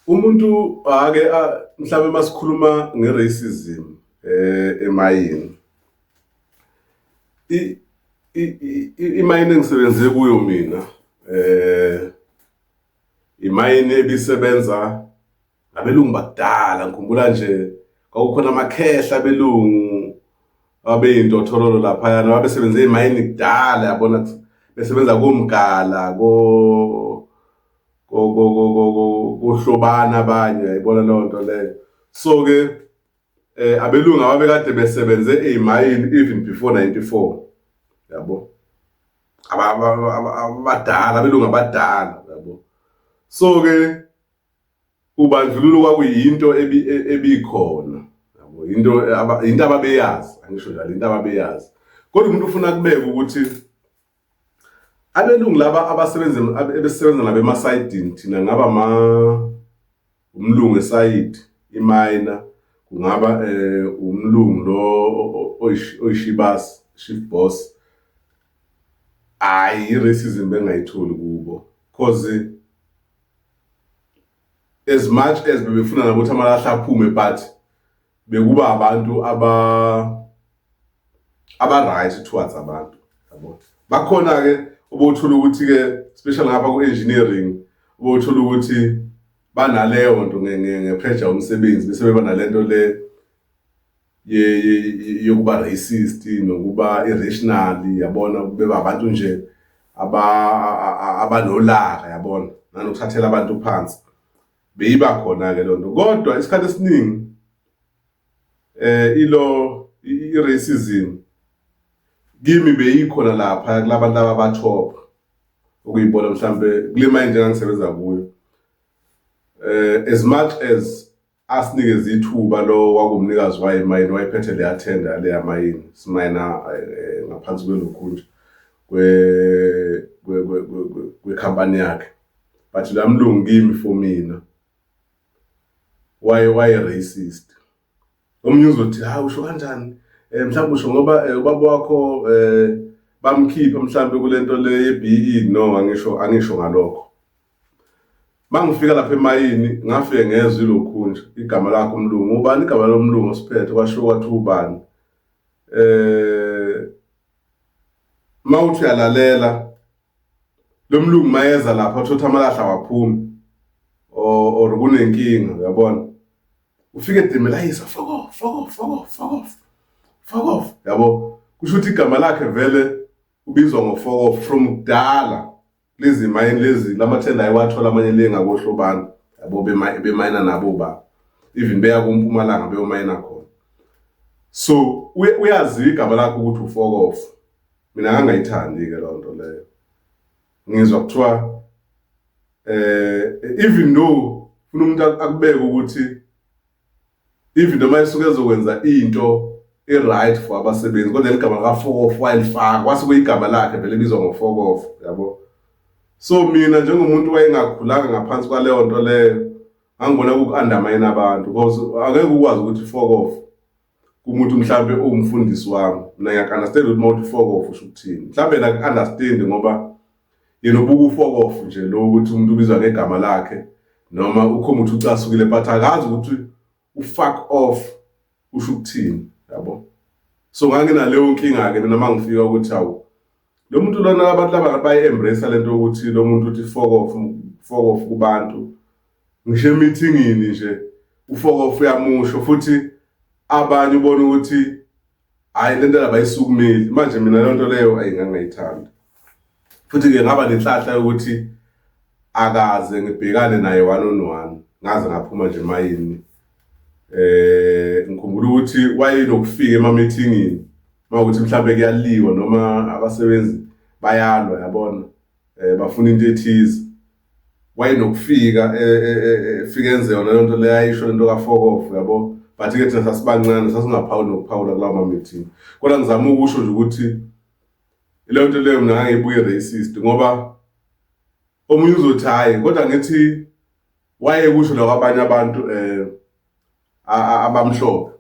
Umuntu ake mhlawumbe masikhuluma nge-racism emayini. Imayini engisebenze kuyo mina imayini ebisebenza ngabelungu bakudala. Ngikhumbula nje kwakukhona amakhehla abelungu abeyintothololo laphayana, babesebenze emayini kudala, yabona, besebenza komgala ko kohlobana abanye, yayibona leyo nto leyo. So-ke abelungu ababekade besebenze ey'mayini even before 94, yabo, abadala, abelungu abadala, yabo. So-ke ubandlululo kwakuyinto ebikhona, yabo, into ababeyazi, angisho njalo, into ababeyazi. Kodwa umuntu ufuna kubeka ukuthi abelungu laba abasebenza, ebesebenza nabo emasayidini, thina ngaba ma umlungu esayidi imayina, kungaba umlungu lo oyishibasi, shift boss, hayi, i-racism bengayitholi kubo, cause as much as bebefuna nabo ukuthi amalahle aphume, but bekuba abantu aba right towards abantu, yabo. Bakhona ke ubothola ukuthi ke, especially ngapha ku engineering, ubothola ukuthi banaleyo nto nge-pressure yomsebenzi, bese beba nalento le yokuba racist nokuba irrational, yabona, beba abantu nje abanolaka, yabona, nanokuthathela abantu phansi. Beyiba khona ke lonto, kodwa isikhathi esiningi ilo i-racism kimi beyikhona lapha kulabantu ababathopha ukuyibona mhlambe kule mine njengangisebenza kuyo. As much as asinikeza ithuba lo wakumnikazi wayemayini, wayephethe leya tender leya mayini simayina ngaphansi kwelokhunja kwekhampani yakhe, but la mlungu kimi, for mina, waye racist. Omunye uzothi, "Hawu, usho kanjani? Mhlawumbe usho ngoba ubaba wakho bamkhipha mhlawumbe kulento le ye-BE." No, angisho ngalokho. Mangifika lapha emayini, ngafike ngezwe ilokhunja igama lakho umlungu, ubani igama lomlungu osiphethe, kwasho kwathi ubani. Mawuthi uyalalela, lo mlungu mayeza lapha uthatha amalahle awaphumi or kunenkinga, uyabona, ufike edemelayisa, "Fuck off, fuck off, fuck off, fuck off, fuck off," yabo. Kusho ukuthi igama lakhe vele ubizwa ngo-fuck off from kudala. Lezi mayini lezi, lamathenda ayiwathola amanye le ngakohlobana, yabo, bemayina nabo ba even beya kumpumalanga beyomayina khona. So uyaziwa igama lakho ukuthi u-fuck off. Mina ngangayithandi-ke leyo nto leyo. Ngizwa kuthiwa even though funa umuntu akubeke ukuthi even noma esuke ezokwenza into i-right for abasebenzi, kodwa igama lika-fuck off wayelifaka, kwase kuyigama lakhe vele ebizwa ngo-fuck off, yabo. So mina njengomuntu wayengakhulanga ngaphansi kwaleyo nto leyo, ngangibona kuku-undermine abantu, because angeke ukwazi ukuthi fuck off kumuntu mhlambe uwumfundisi wami. Mina ngiyak-understand ukuthi uma uthi fuck off usho ukuthini. Mhlambe yena aku-understand ngoba yena ubuka u-fuck off nje lo ukuthi umuntu ubizwa ngegama lakhe noma ukhomba ukuthi ucasukile, but akazi ukuthi u-fuck off usho ukuthini, yabo. So nganginaleyo nkinga-ke mina uma ngifika ukuthi hawu, lo muntu lona, abantu laba bayi-embrace lento yokuthi lo muntu uthi fuck off, fuck off kubantu. Ngisho emithingini nje u-fuck off uyamusho, futhi abanye ubona ukuthi hhayi, lento abayisukumeli. Manje mina leyo nto leyo ayingangayithandi, futhi-ke ngaba nenhlahla yokuthi akaze ngibhekane naye one on one ngaze ngaphuma nje emayini. Ngikhumbula ukuthi wayenokufika emamithingini mawukuthi mhlambe kuyaliwa noma abasebenzi bayalwa, yabona, bafuna into ethize, wayenokufika efika enze yona lento leyo, ayisho lento ka-fuck off, yabo. But ke thina sasibancane, sasingaphawuli nokuphawula kulawo ma-meeting. Kodwa ngizama ukusho nje ukuthi leyo nto leyo mina ngangiyibuka i-racist, ngoba omunye uzothi hhayi, kodwa ngithi wayekusho nakwabanye abantu abamhlophe,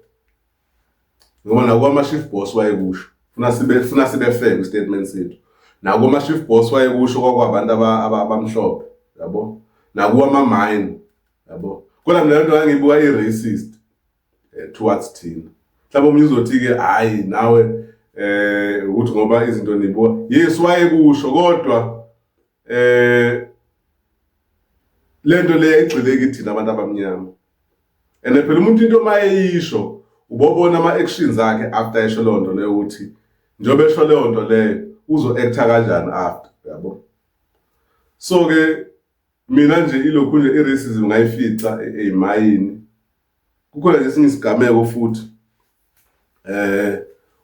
ngoba nakwama-shift boss wayekusho. Funa sibe fair kwi-statement sethu, nakwama-shift boss wayekusho, kwakwabantu abamhlophe, yabo, nakuwama-mine. Yabo, kodwa mina lento ngangiyibuka i-racist towards thina. Mhlawumbe omunye uzothi-ke hhayi nawe ukuthi ngoba izinto nibuka, yes wayekusho, kodwa lento le igxile kithina abantu abamnyama. And phela umuntu into mayeyisho ubobona ama-actions akhe after esho leyo nto leyo, ukuthi njengoba esho leyo nto leyo uzo-acta kanjani after, yabo. So-ke mina nje ilokhu nje i-racism ngayifica ey'mayini. Kukhona nje esinye isigameko futhi,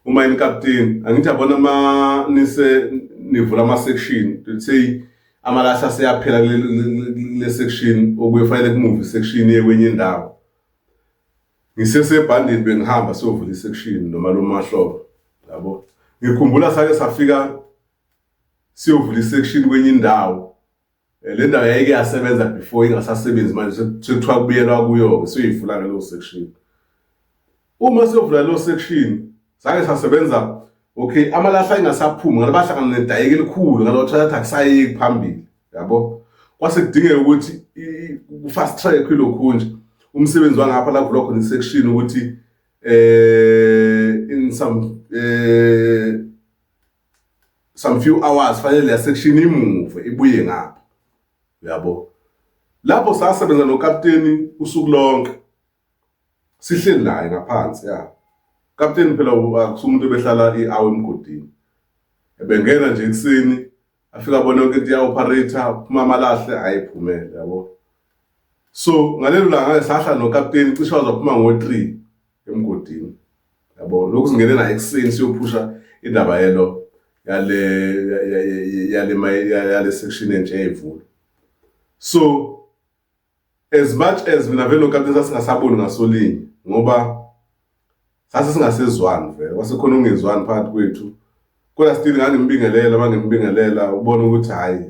uma inkapteni, angithi yabona ma nise nivula ama-section, let's say amalahle aseyaphela kule section, okuye fanele ku-move i-section iye kwenye indawo. Ngisesebhandeni bengihamba siyovula i-section noma lo mahlobo, yabo. Ngikhumbula sake safika siyovula i-section kwenye indawo. Le ndawo yayike yasebenza before, ingasasebenzi manje, sekuthiwa kubuyelwa kuyo-ke, siyoyivula-ke leyo section. Uma siyovula leyo section, sake sasebenza, okay, amalahle ayingasaphumi ngalo, bahlangana nedayiki elikhulu ngalo, thatha akusayeki phambili, yabo. Kwase kudingeka ukuthi ku-fast track ilokhu nje umsebenzi wangapha la kuvulwa khona i-section, ukuthi in some few hours fanele leya section i-move ibuye ngapha, uyabo. Lapho sasebenza nokapteni usuku lonke, sihleli naye ngaphansi. Ya, kapteni phela akusumuntu ebehlala i-hour emgodini, ebengena nje ekuseni, afika abone yonke into iya-operate, phuma amalahle, ayiphumele, yabo. So ngalelo langa sahla nokapteni cishe waze waphuma ngo-3 emgodini, yabo. Lokhu singene naye ekuseni siyophusha indaba yelo yale section entsha eyivula. So as much as mina vele nokapteni sasingasaboni ngasolinye, ngoba sase singasezwani vele, kwasekhona ukungezwani phakathi kwethu, kodwa still ngangimbingelela, bangimbingelela, ubona ukuthi hhayi,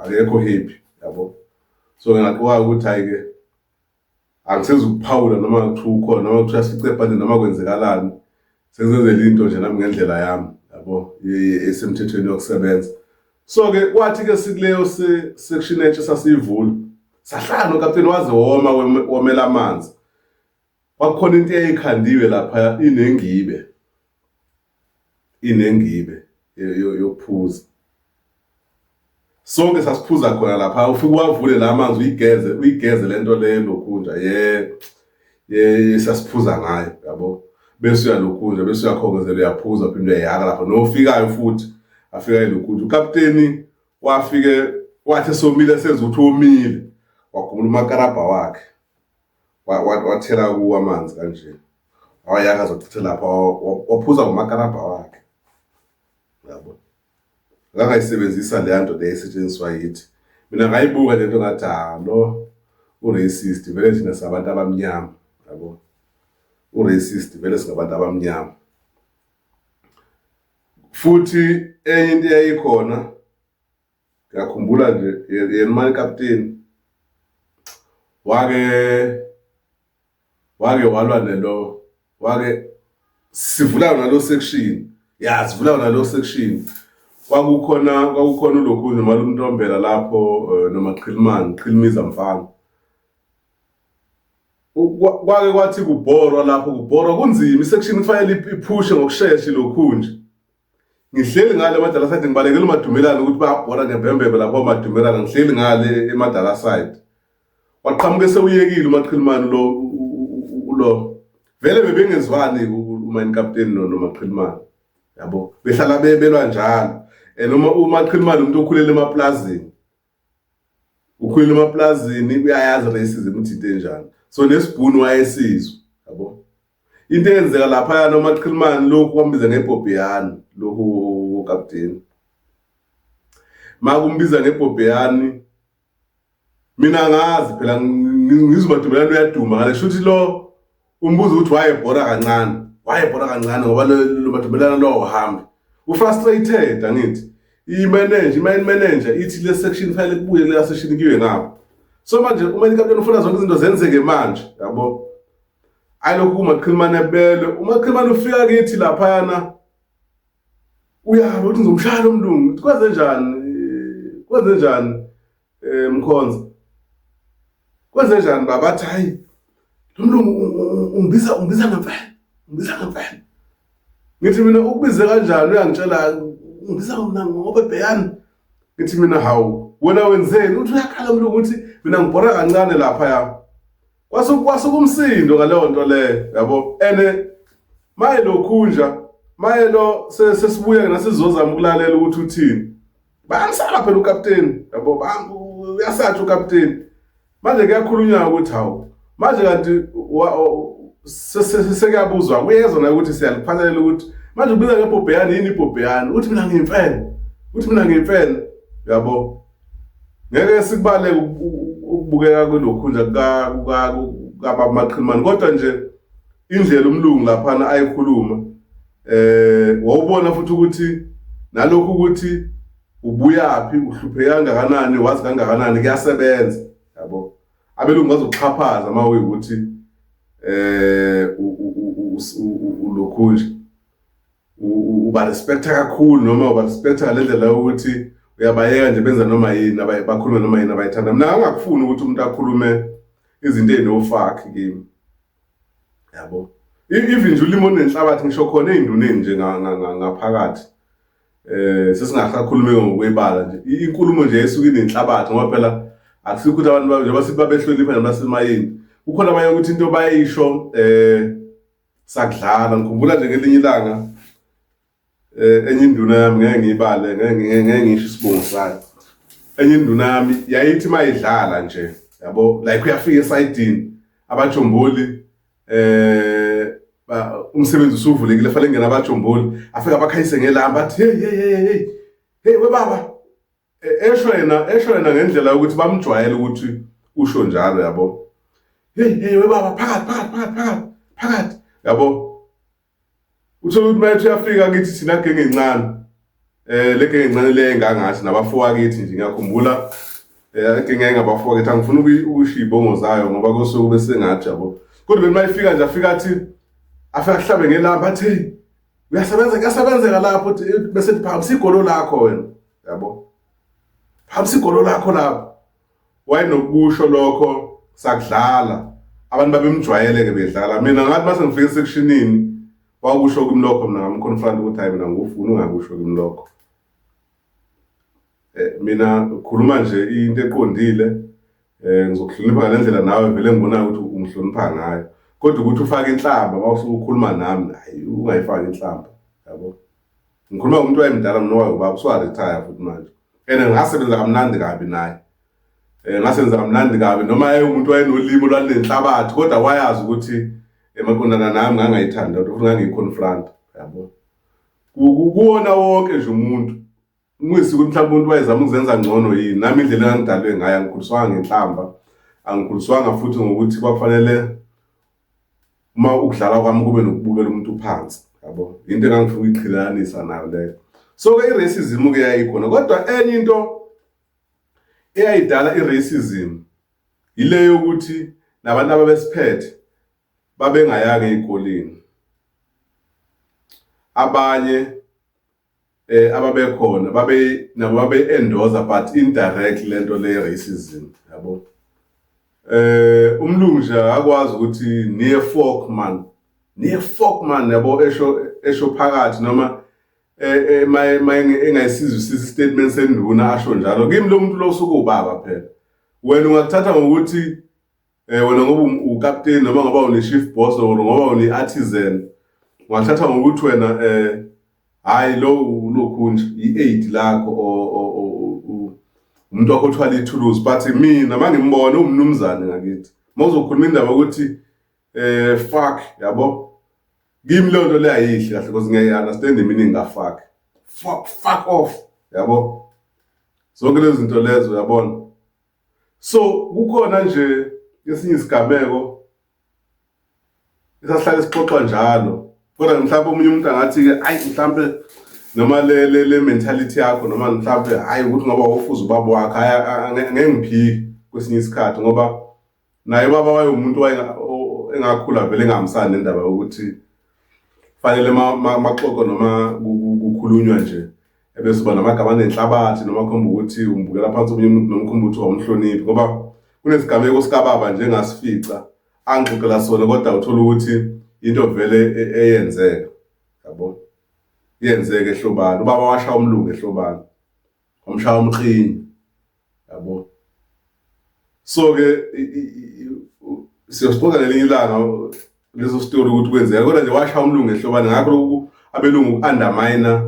akekho happy, yabo. So ngingaqoka ukuthi hhayi-ke angisezukuphawula noma kuthiwa ukhona, noma kuthiwa sifice ebhadeni, noma kwenzekalani, sengizenzela into nje nami ngendlela yami, yabo, esemthethweni yokusebenza. So-ke kwathi-ke sikuleyo section entsha sasiyivula, sahlala nokapteni waze woma, womela amanzi. Kwakukhona into eyayikhandiwe lapha, inengibe yokuphuza, sonke sasiphuza khona lapha. Ufike uwavule la manzi, uyigeze lento leyo lokhunja ye sasiphuza ngayo, yabo. Bese uyalokhunja, bese uyakhongozela, uyaphuza, phinde uyayihaka lapha nofikayo futhi afika elokhunja. Ukapteni wafike wathi esomile, senza ukuthi womile, wagumula umakarabha wakhe, wathela kuwo amanzi kanje, wayakaza, wachitha lapha, waphuza ngomakarabha wakhe, yabo. Ngangayisebenzisa leya nto leyo esetshenziswa yithi. Mina ngayibuka lento, ngathi ha, lo u-racist vele, thina sabantu abamnyama, yabo, u-racist vele, singabantu abamnyama. Futhi enye into eyayikhona, ngiyakhumbula nje, yena umani kapteni wake walwa nelo, wake sivula nalo section, ya, sivula nalo section, kwakukhona ulokhunye malumntombela lapho, noma Qhilimani, Qhilimiza mfana. Kwake kwathi kubhorwa lapho, kubhorwa kunzima, i-section kufanele iphushe ngokushesha ilokhunje. Ngihleli ngale emadala side, ngibalekela umadumelana ukuthi bayabhora ngembembebe lapho omadumelana, ngihleli ngale emadala side. Waqhamuka esewuyekile uMaqhilimani lo, lo vele bebengezwani uMine Captain noMaqhilimani, yabo, behlala belwa njalo. And uma uMaqhilimani umuntu okhulele emaplazini, ukhulele emaplazini, uyayazi racism ukuthi into enjani, so nesibhunu wayesizwe, yabo. Into eyenzeka laphayana, uMaqhilimani lokhu kwambiza ngebhobhiyani lokhu kapteni. Makumbiza ngebhobhiyani, mina ngazi phela, ngizwa uMadumelane uyaduma ngale, shuthi lo umbuzo ukuthi wayebhora kancane, wayebhora kancane ngoba lo Madumelana lo uhambe u-frustrated. Angithi i-manager, i-mine manager ithi le section fanele kubuye kuleya section kuyiwe ngapha. So manje uma ikapteni ufuna zonke izinto zenzeke manje, yabo, ayilokhu kuMaqhilimane ebelwe. UMaqhilimane ufika kithi laphayana, uyalo ukuthi ngizomshaya lo mlungu. Kwenze njani, kwenze njani, Mkhonza? Kwenze njani baba? Athi hayi lo mlungu ungibiza ngempela, ungibiza ngempela. Ngithi mina ukubize kanjani uyangitshela ungibiza mina ngoba bheyani. Ngithi mina hawu wena wenzeni? Uthi uyakhala umlungu uthi mina ngibhora kancane lapha ya. Kwasuka umsindo ngaleyo nto leyo yabo. Ene maye lokhunja maye lo sesibuya nasizozama ukulalela ukuthi uthini. Bayamsaba phela ukapteni yabo, uyasatsha ukapteni. Manje kuyakhulunywa ukuthi hawu manje kanti sekuyabuzwa kuyezwa naye ukuthi siyaliphathalela ukuthi manje ubiza ngebhobheyane yini ibhobheyane, uthi mina ngiyimfene, uthi mina ngiyimfene yabo. Ngeke sikubaleke ukubukeka kwelokhunja kababa Maqhimane, kodwa nje indlela umlungu laphana ayikhuluma wawubona futhi ukuthi nalokhu ukuthi ubuyaphi uhlupheke kangakanani wazi kangakanani kuyasebenza yabo. Abelungu bazokuxhaphaza uma kuyukuthi ulokhu nje uba respecta kakhulu noma uba respecta ngale ndlela yokuthi uyabayeka nje benza noma yini bakhulume noma yini abayithanda. Mina angakufuni ukuthi umuntu akhulume izinto ey'nofakhi kimi yabo. Even nje ulimi olunenhlabathi ngisho khona ey'nduneni nje ngaphakathi sesingasakhulume ngokwebala nje inkulumo nje esuke inenhlabathi, ngoba phela akusikho ukuthi abantu njengoba sithi babehlonipha noma simayini, kukhona abanye ukuthi into bayisho sakudlala. Ngikhumbula nje ngelinye ilanga enye induna yami, ngeke ngiyibale, ngeke ngisho isibongo sayo. Enye induna yami yayithi mayidlala nje yabo, like uyafika esayidini abajomboli umsebenzi usuvulekile fanele ngena abajomboli, afika abakhayise ngelamba athi hey hey hey hey hey we baba, esho yena ngendlela yokuthi bamjwayele ukuthi usho njalo yabo. Hey hey we baba, phakathi phakathi phakathi phakathi phakathi yabo. Uthola ukuthi mayethi uyafika kithi thina genge encane, le genge encane le engangathi nabafowa kithi nje, ngiyakhumbula genge engabafowa kithi, angifuni ukusho iy'bongo zayo ngoba kosuke kube sengathi yabo. Kodwa bethi mayifika nje afika athi afika ahlabe ngelamba athi hey uyasebenza, kuyasebenzeka lapho, bese phamisa igolo lakho wena yabo, phamisa igolo lakho lapho. Wayenokusho lokho sakudlala, abantu babemjwayele-ke bedlala. Mina ngathi mase ngifike esekshinini wakusho kimi lokho, mina ngamconfront ukuthi hayi mina ngikufuna ungakusho kimi lokho. Mina khuluma nje into eqondile, ngizokuhlonipha ngale ndlela nawe vele ngibonayo ukuthi ungihlonipha ngayo, kodwa ukuthi ufake inhlamba uma usuke ukhuluma nami, hayi ungayifaki inhlamba yabo. Ngikhuluma ngomuntu wayemdala mina owayewubaba, usuwa-retire futhi manje, and ngasebenza kamnandi kabi naye. Ngasebenza kamnandi kabi noma umuntu wayenolimi olwalunenhlabathi, kodwa wayazi ukuthi emaqondana nami ngangayithanda futhi ngangiyi-confront yabo. Kuwona wonke nje umuntu kungisi ukuthi mhlawumbe umuntu wayezama ukuzenza ngcono yini, nami indlela engangidalwe ngayo angikhuliswanga ngenhlamba, angikhuliswanga futhi ngokuthi kwakufanele uma ukudlala kwami kube nokubukela umuntu phansi yabo. Into engangifuna ukuyiqhelelanisa nayo leyo. So-ke i-racism-ke yayikhona, kodwa enye into eyayidala i-racism ile yokuthi nabantu ababesiphethe babengayanga ey'koleni. Abanye ababekhona babe nabo babe-endorsa but indirectly lento le racism yabo. Umlungu nje akakwazi ukuthi niye fork man, niye fork man yabo, esho phakathi noma engayisizwisisi statement senduna asho njalo. Kimi lo muntu lo usuke ubaba phela, wena ungakuthatha ngokuthi wena ngoba ukapteni noma ngoba une-shift boss or ngoba une-artisan, ungathatha ngokuthi wena hayi lo ulokhu nje i-aid lakho umuntu wakho othwala ithuluzi, but mina uma ngimbona uwumnumzane ngakithi, uma uzokhuluma indaba yokuthi fuck yabo, kimi leyo nto leyo ayihle kahle because ngiyayi-understand i-meaning ka-fuck, fuck, fuck off yabo, zonke lezi zinto lezo uyabona. So kukhona nje esinye isigameko esasihlale sixoxa njalo, kodwa mhlawumbe omunye umuntu angathi-ke ayi mhlawumbe noma le mentality yakho noma mhlawumbe hayi ukuthi ngoba ufuza ubaba wakhe, hhayi ngeke ngiphike kwesinye isikhathi ngoba naye ubaba wayewumuntu engakhula vele engahambisani nendaba yokuthi fanele maxoxo noma kukhulunywa nje ebese uba namagama anenhlabathi noma khomba ukuthi umbukela phansi omunye umuntu noma khomba ukuthi awumhloniphi, ngoba Kunesigameko sikababa nje engasifica angixoxela sona kodwa uthola ukuthi into vele eyenzeka yabo yenzeka ehlobane ubaba washaya umlungu ehlobane wamshaya umqhinyi yabo. So ke siyosixoxa ngelinye ilanga leso story ukuthi kwenzeka kodwa nje washaya umlungu ehlobane. Ngakho lokhu abelungu undermine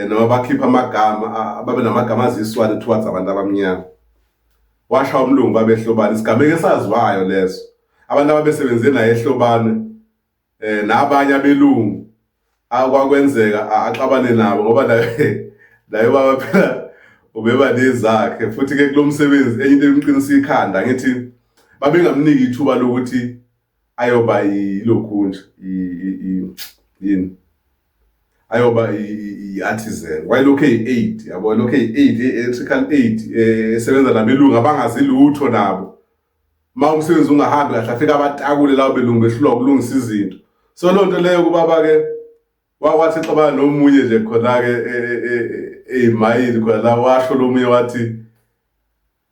noma bakhipha amagama babe namagama aziswana towards abantu abamnyama. Washaya umlungu babehlobane, isigameko esaziwayo leso. Abantu ababesebenze naye ehlobane nabanye abelungu akwakwenzeka axabane nabo ngoba naye baba phela ubeba nezakhe. Futhi ke kulomsebenzi enye into emqinisa ikhanda ngithi babengamniki ithuba lokuthi ayoba yilokhu nje yini ayoba i-artisan, wayelokhu eyi-aid yabo, lokhu eyi-aid, electrical aid, esebenza nabelungu abangazi lutho nabo. Ma umsebenzi ungahambi kahle afike abatakule lawo belungu behlulwa ukulungisa izinto. So loo nto leyo kubaba-ke wathi xabana nomunye nje khona-ke ey'mayini khona la, washo lo munye wathi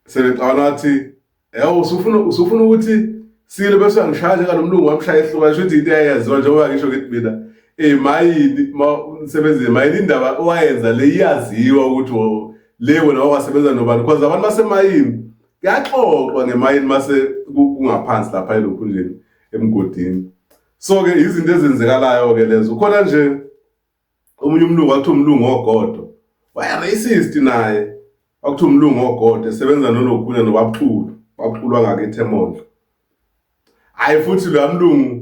sebexabana wathi yawo usufuna ukuthi sile bese uyangishaya njengalo mlungu wamshaya ehluka. Sho ukuthi into eyayaziwa njengoba ngisho ngithi mina emayini ma unisebenza emayini indaba owayenza le iyaziwa ukuthi le wena wasebenza nobani, because abantu basemayini kuyaxoxwa ngemayini mase kungaphansi lapha elokhunjeni emgodini. So ke izinto ezenzekalayo ke lezo. Khona nje omunye umlungu wathi umlungu ogodo waye racist naye, wakuthiwa umlungu ogodo esebenza nolokhunye nobabuxulu babuxulu wangakithi eMondlo. Hayi futhi lo mlungu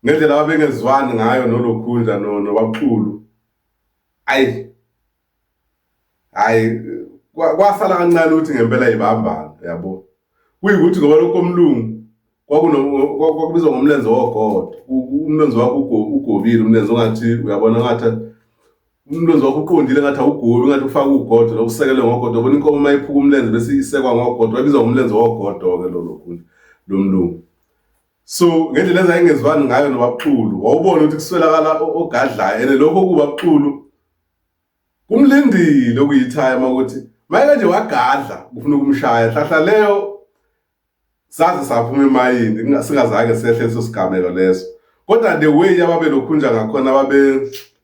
ngendlela ababengezwani ngayo nolokhunja nobabuxulu, ayi hayi kwasala kancane ukuthi ngempela ibambane yabo. Kuyikuthi ngoba lokho omlungu kwakubizwa ngomlenze wogodo, umlenze wakho ugobile, umlenze ongathi uyabona ngathi umlenze wakho uqondile ngathi awugobi, ngathi ufaka ugodo lokusekelwe ngogodo. Ubona inkomo uma iphuka umlenze bese isekwa ngogodo, wabizwa ngomlenze wogodo-ke lo lokhu lo mlungu. So ngendlela ezayingezwani ngayo nobabuxulu wawubona ukuthi kuswelakala ogadlayo, and lokho kubabuxulu kumlindile okuyithayima ukuthi maye nje wagadla kufuna ukumshaya hlahla leyo. Saze saphuma emayini singazange sehle leso sigameko leso, kodwa the way ababelokhunja ngakhona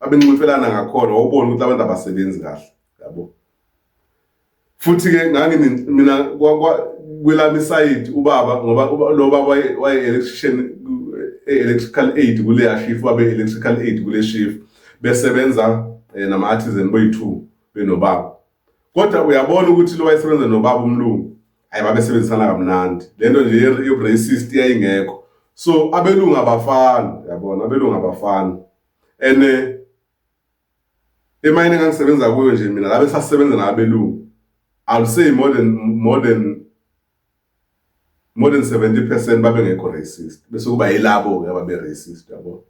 babenxufelana ngakhona wawubona ukuthi abantu abasebenzi kahle yabo. Futhi ke mina kwelami isayidi ubaba ngoba lo baba waye electrician electrical aid kuleya shift, wabe electrical aid kule shift besebenza nama artisan boyi2 benobaba. Kodwa uyabona ukuthi lo wayesebenza nobaba umlungu hayi babesebenzisana kamnandi, lento nje ye-racist yayingekho. So abelungu abafani yabona, abelungu abafani. And emayini engangisebenza kuyo nje mina labe sasisebenza nabelungu, I would say more than 70% babengekho racist, bese kuba yilabo ke ababe racist yabo,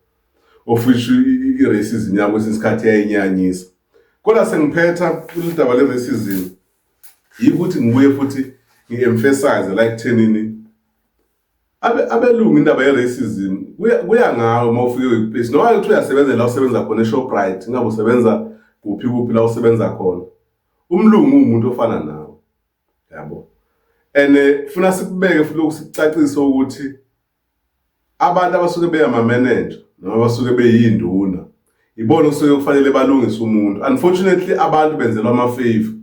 of which i-racism yabo kwesinye isikhathi yayinyanyisa. Kodwa sengiphetha kulolu daba le-racism yikuthi ngibuye futhi ngi-emphasize la ekuthenini abelungu indaba ye-racism kuya ngawe uma ufike workplace, noma kuthi uyasebenza la usebenza khona e-Shoprite, ngabe usebenza kuphi kuphi la usebenza khona, umlungu uwumuntu ofana nawe yabo. And funa sikubeke futhi lokhu sikucacise ukuthi abantu abasuke beyama-manager noma abasuke beyinduna ibona okusuke kufanele balungise umuntu. Unfortunately abantu benzelwa ama-favor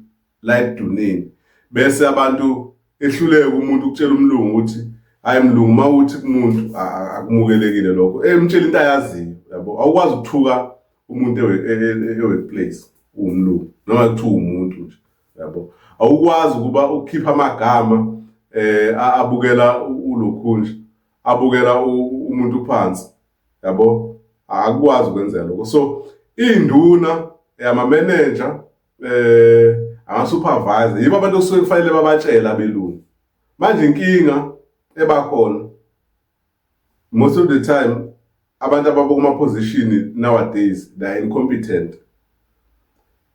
la ekuduneni, bese abantu ehluleka umuntu ukutshela umlungu ukuthi hayi mlungu, uma uthi kumuntu akumukelekile lokho, emtshela into ayaziyo yabo. Awukwazi ukuthuka umuntu e-workplace uwumlungu noma kuthiwa umuntu nje yabo, awukwazi ukuba ukukhipha amagama abukela ulokhunje abukela umuntu phansi yabo, akukwazi ukwenzeka lokho. So induna yama-manager ama-supervisor yibo abantu okusuke kufanele babatshele abelungu. Manje inkinga ebakhona most of the time abantu abakuma-position nowadays they are incompetent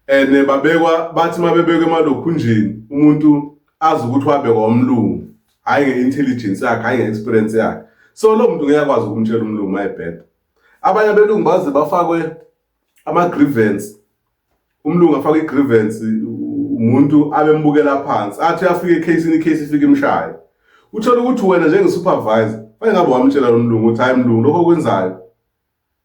and babekwa bathi mabebekwe emalokhunjini umuntu azi ukuthi wabekwa umlungu, hhayi nge-intelligence yakhe, hhayi nge-experience yakhe. So lo muntu ngeke akwazi ukumtshela umlungu mayebheda. Abanye abelungu baze bafakwe ama-grievance, umlungu afake i-grievance. Umuntu abembukela phansi, athi uyafika ekheyisini, ikheyisi ifike imshaye. Uthole ukuthi wena njenge-supervisor fanele ngabe wamtshela lo mlungu ukuthi, hhayi mlungu, lokho okwenzayo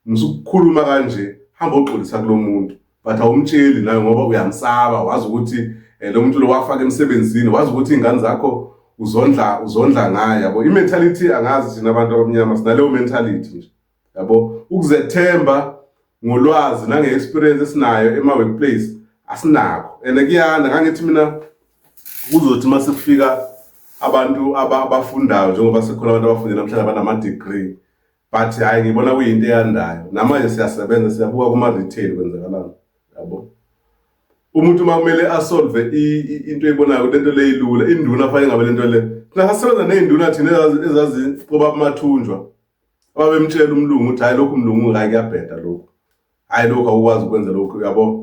musukukhuluma kanje, hamba oxolisa kulo muntu. But awumtsheli nawe ngoba uyamsaba, wazi ukuthi lo muntu lo wafaka emsebenzini, wazi ukuthi iy'ngane zakho uzondla ngaye, yabo. I-mentality, angazi, thina abantu abamnyama sinaleyo mentality nje, yabo. Ukuzethemba ngolwazi nange-experience esinayo ema-workplace asinakho, and kuyanda. Ngangithi mina kuzothi uma sekufika abantu abafundayo, njengoba sekhona abantu abafunde namhlanje abanama-degree, but hhayi, ngibona kuyinto eyandayo. Namanje siyasebenza, siyabuka kuma-retail kwenzakalani, yabo. Umuntu uma kumele asolve into eyibonayo ukuthi lento le ilula, induna fanele ngabe lento le. Thina sasebenza ney'nduna thina ezaziqoba amathunjwa, ababemtshela umlungu ukuthi, hhayi, lokhu mlungu, hhayi, kuyabheda lokhu, hhayi, lokhu awukwazi ukwenza lokhu, yabo.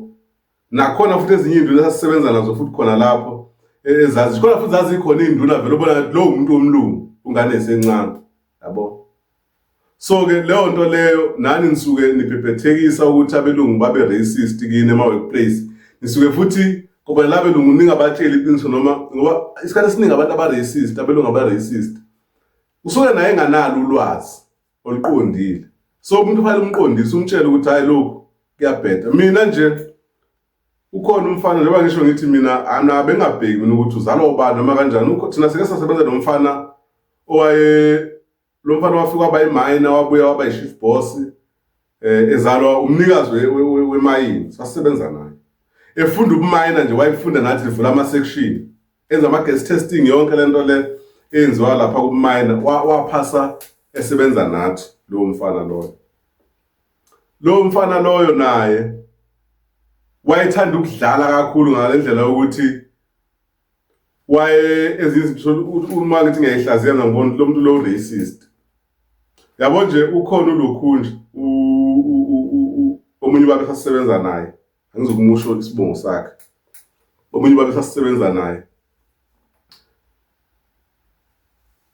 Nakhona futhi ezinye iy'nduna esasisebenza nazo futhi khona lapho ezazi khona futhi zazikhona iy'nduna vele ubona ngathi lowo muntu womlungu, ungane esencane, yabo. So-ke leyo nto leyo nani nisuke nibhebhethekisa ukuthi abelungu babe racist kini ema-workplace. Nisuke futhi ngoba labelungu ningabatsheli iqiniso, noma ngoba isikhathi esiningi abantu aba-racist, abelungu aba-racist, usuke naye enganalo ulwazi oluqondile. So umuntu kufanele umqondise, umtshele ukuthi, hhayi, lokhu kuyabheda. Mina nje ukhona umfana, njengoba ngisho ngithi mina bengingabheki mina ukuthi uzalwa ubani noma kanjani. Thina sike sasebenza nomfana owaye, lo mfana wafika waba imayina, wabuya waba i-shift boss, ezalwa umnikazi wemayini. Sasebenza naye efunda ubumayina nje, wayefunda nathi, livula ama-section, enza ama-gas testing, yonke lento le eyenziwa lapha kubumayina. Waphasa esebenza nathi lowo mfana loyo. Lowo mfana loyo naye wayethanda ukudlala kakhulu ngale ndlela yokuthi waye ezinye izinto, uma ngithi ngiyayihlaziya ngibona ukuthi lo muntu lo racist, yabo nje. Ukhona ulokhunje, omunye ubaba esasisebenza naye, angizokumusho isibongo sakhe, omunye ubaba esasisebenza naye.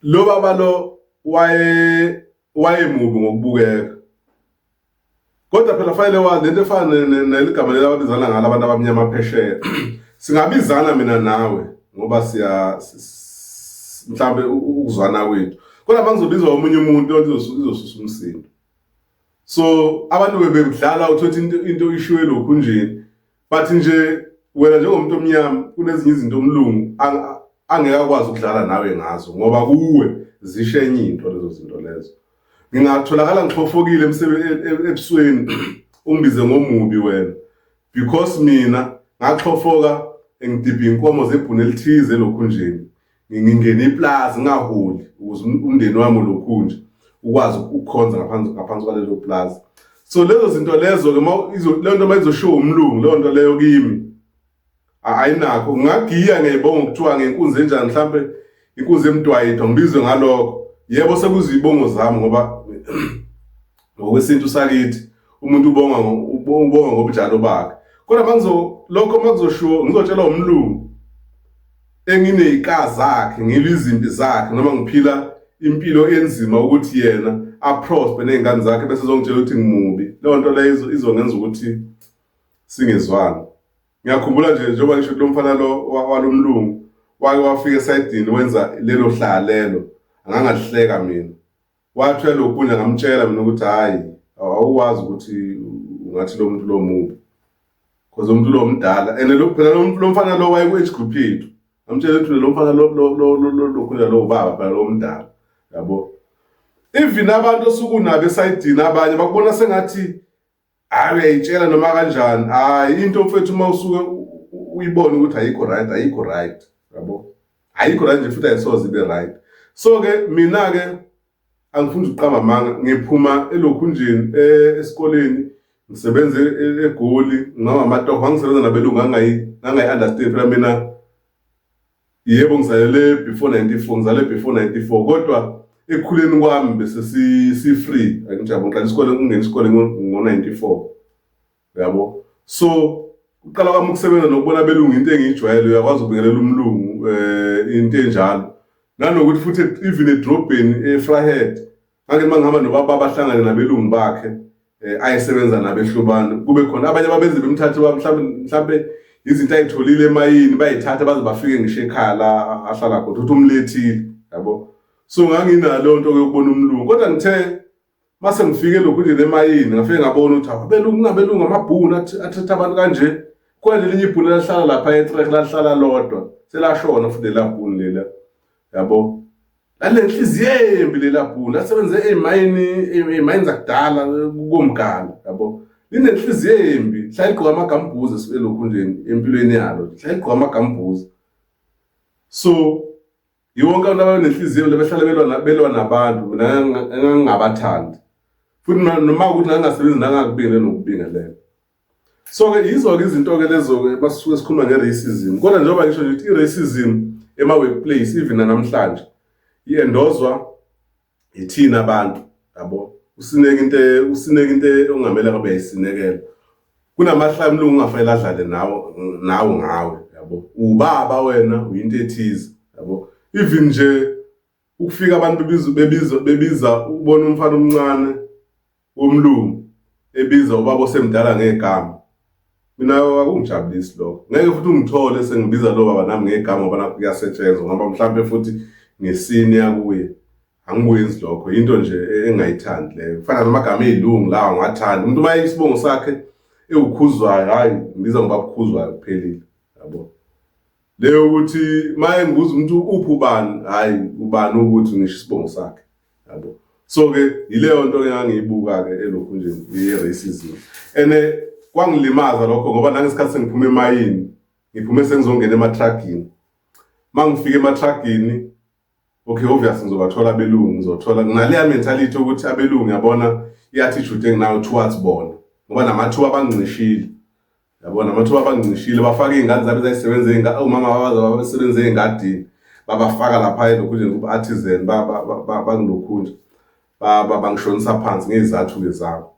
Lo baba lo wayemubi ngokubukeka, kodwa phela fanele wazi lento efana neligama leli ababizana ngalo abantu abamnyama phesheya. Singabizana mina nawe ngoba siya mhlambe ukuzwana kwethu, kodwa mangizobizwa omunye umuntu, lento izosusa umsindo. So abantu bebedlala, uthothi into ishiwe lokhu nje, but nje wena njengomuntu omnyama kunezinye izinto umlungu angeke akwazi ukudlala nawe ngazo ngoba kuwe zisho enye into lezo zinto lezo. Ngingatholakala ngixhofokile ebusweni, ungibize ngomubi wena because mina ngaxhofoka ngidibha inkomo zebhunu elithize lokhunjeni, ngingena iplazi ngingaholi ukuze umndeni wami lokhunje ukwazi ukukhonza ngaphansi kwalelo plazi. So lezo zinto lezo-ke, leyo nto mayizoshiwo umlungu, leyo nto leyo kimi ayinakho. Ngingagiya ngiyibonga kuthiwa ngenkunzi enjani, mhlampe inkunzi emdwayidwa, ngibizwe ngalokho, yebo, sekuzibongo zami, ngoba ngokwesintu sakithi umuntu ubonga ngobunjalo bakhe. Kodwa mangizo lokho makuzoshiwo, ngizotshelwa umlungu enginey'ka zakhe, ngilwa izimpi zakhe noma ngiphila impilo enzima ukuthi yena aprosper ney'ngane zakhe, bese ezongitshela ukuthi ngimubi, leyo nto leyo izongenza ukuthi singezwani. Ngiyakhumbula nje, njengoba ngisho, lo mfana lo walomlungu wake wafika esayidini wenza lelo hlaya lelo, angangalihleka mina. Wathi uyalokhunja, ngamtshela mina ukuthi, hhayi, awukwazi ukuthi ungathi lo muntu lo mubi because umuntu lo mdala, and lo phela lo mfana lo wayeku-age group yethu. Ngamtshela ukuthi lo mfana lo lo lo lo lokhunja lo ubaba phela lo mdala, yabo. Even abantu osukunabo esayidini abanye bakubona sengathi, hayi, uyayitshela noma kanjani. Hayi, into mfethu, uma usuke uyibona ukuthi ayikho right, ayikho right, yabo, ayikho right nje, futhi ayisoze ibe right. So ke mina ke angifuni ukuqamba amanga, ngiphuma elokhunjeni esikoleni, ngisebenze eGoli ngama amatoho, ngangisebenza nabelungu, ngangayi understand phela mina. Yebo, ngizalele before 94, ngizale before 94, kodwa ekukhuleni kwami bese si free, angijabo. Ngiqala isikole, ngingena isikole ngo 94, yabo. So uqala kwami ukusebenza nokubona abelungu, into engiyijwayele, uyakwazi ukubingelela umlungu, into enjalo. Nanokuthi futhi even edrobheni eVryheid, ngake mangihamba nobaba bahlangane nabelungu bakhe ayesebenza nabo ehlobane, kube khona abanye babenze bemthathe, mhlawumbe Izinto ayitholile emayini bayithatha baze bafike ngisho ekhaya la ahlala khona ukuthi umlethile yabo. So nganginalo nto yokubona umlungu kodwa ngithe mase ngifike lokhu nje emayini ngafike ngabona ukuthi abelungu kunabelungu amabhunu athatha abantu kanje. Khona lelinye ibhunu lahlala lapha etrek lahlala lodwa selashona futhi lela bhunu lela yabo. Lalinenhliziyo embi lela bhunu lasebenze ey'mayini ey'mayini zakudala komgala yabo. Linenhliziyo embi hlala ligqoka amagambhuzi elokhunjeni empilweni yalo hlala ligqoka amagambhuzi. So yiwonke abantu abanenhliziyo behlala belwa belwa nabantu mina engangingabathandi futhi noma ukuthi ngangingasebenzi nangangikubingelele nokubingelela. So-ke yizo-ke izinto-ke lezo-ke basuke sikhuluma nge-racism kodwa njengoba ngisho nje ukuthi i-racism ema-workplace even nanamhlanje i-endozwa yithina abantu yabo. Usineke into usineke into okungamele ngabe uyayisinekela. Kunamahlaya umlungu ongafanele adlale nawe nawe ngawe yabo. Ubaba wena uyinto ethize yabo. Even nje ukufika abantu bebiza bebiza bebiza ubona umfana omncane womlungu ebiza ubaba osemdala ngegama. Mina akungijabulisi lokho. Ngeke futhi ungithole sengibiza lo baba nami ngegama ngoba nakho kuyasetshenzwa ngoba mhlampe futhi ngisenior kuye. Angikwenzi lokho, into nje engingayithandi leyo. Kufana namagama ey'lungu lawa angiwathandi. Umuntu uma isibongo sakhe ewuKhuzwayo, hhayi ngibiza ngobaba uKhuzwayo kuphelile yabo. Leyo ukuthi uma engibuza umuntu uphi ubani, hhayi ubani ukuthi ngisho isibongo sakhe yabo. So-ke yileyo nto-ke engangiyibuka-ke elokhu nje ye-racism. And kwangilimaza lokho ngoba nangesikhathi sengiphuma emayini, ngiphume sengizongena emathragini. Uma ngifika emathragini, okay obvious ngizobathola abelungu, ngizothola nginaleya mentality ukuthi abelungu yabona i-attitude enginayo towards bona ngoba namathuba abangincishile. Yabona amathuba abangincishile bafaka iy'ngane zabo ezayisebenza omama babaze babesebenza ey'ngadini babafaka lapha elokhunjeni kuba-artisan bangilokhunja bangishonisa phansi ngey'zathu-ke zabo.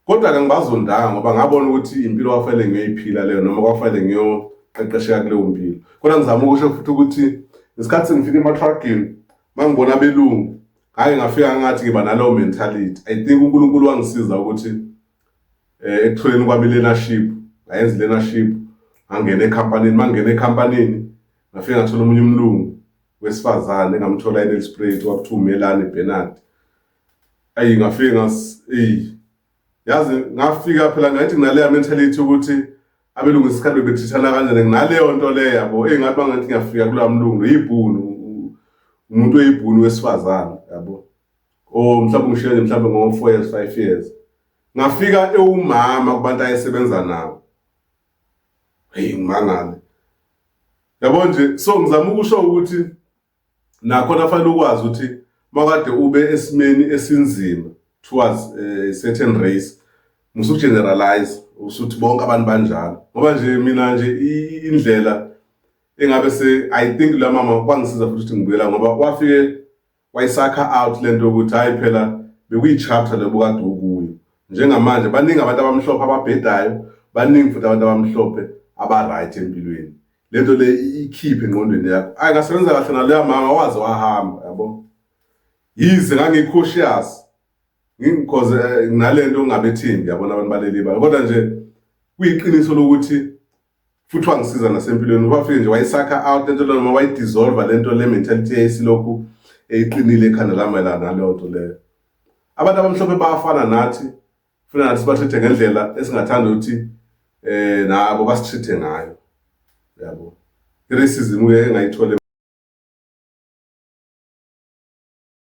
Kodwa-ke angibazondanga ngoba ngabona ukuthi impilo kwafanele ngiyoyiphila leyo noma kwafanele ngiyoqeqesheka kuleyo mpilo. Kodwa ngizama ukusho futhi ukuthi ngesikhathi sengifika ematragini uma ngibona abelungu ngake ngafika ngathi ngiba naleyo mentality. I think uNkulunkulu wangisiza ukuthi ekutholeni kwami i-learnership ngayenza i-learnership ngangena ekhampanini. Uma ngingena ekhampanini ngafike ngathola omunye umlungu wesifazane engamthola eNelspruit kwakuthiwa uMelanie Bernard. Ayi ngafike ngas eyi yazi ngafika phela ngathi nginaleya mentality ukuthi abelungu isikhathi bebethithana kanjani nginaleyo nto leyo yabo. Eyi ngathi bangathi ngiyafika kuloya mlungu yibhunu umuntu oyibhunu wesifazane yabo. Oh mhlawumbe ngishiye nje mhlawumbe ngo 4 years 5 years. Ngafika ewumama kubantu ayesebenza nabo. Hey ngimangale. Yabo nje so ngizama ukusho ukuthi nakhona fanele ukwazi ukuthi makade ube esimeni esinzima towards a certain race musugeneralize usuthi bonke abantu banjalo ngoba nje mina nje indlela engabe se I think la mama kwangisiza futhi ukuthi ngibuyela ngoba wafike wayisakha out lento yokuthi hayi phela bekuyi-chapter le bukade ukuyo. Njengamanje baningi abantu abamhlophe ababhedayo, baningi futhi abantu abamhlophe aba-right empilweni. Lento le ikhiphe engqondweni yakho. Ayi ngasebenza kahle naloya mama waze wahamba yabo. Yize ngangi-cautious because nginalento ngingabethembi yabona abantu baleli bala kodwa nje kuyiqiniso lokuthi futhi wangisiza nasempilweni wafike nje wayisakha out lento noma wayidissolve lento le mentality eyayisilokhu eyiqinile ekhanda lami mayelana naleyo nto leyo. Abantu abamhlophe bayafana nathi, funa nathi sibatreat-e ngendlela esingathanda ukuthi nabo basitreat-e ngayo yabo. I-racism-ke engayithola.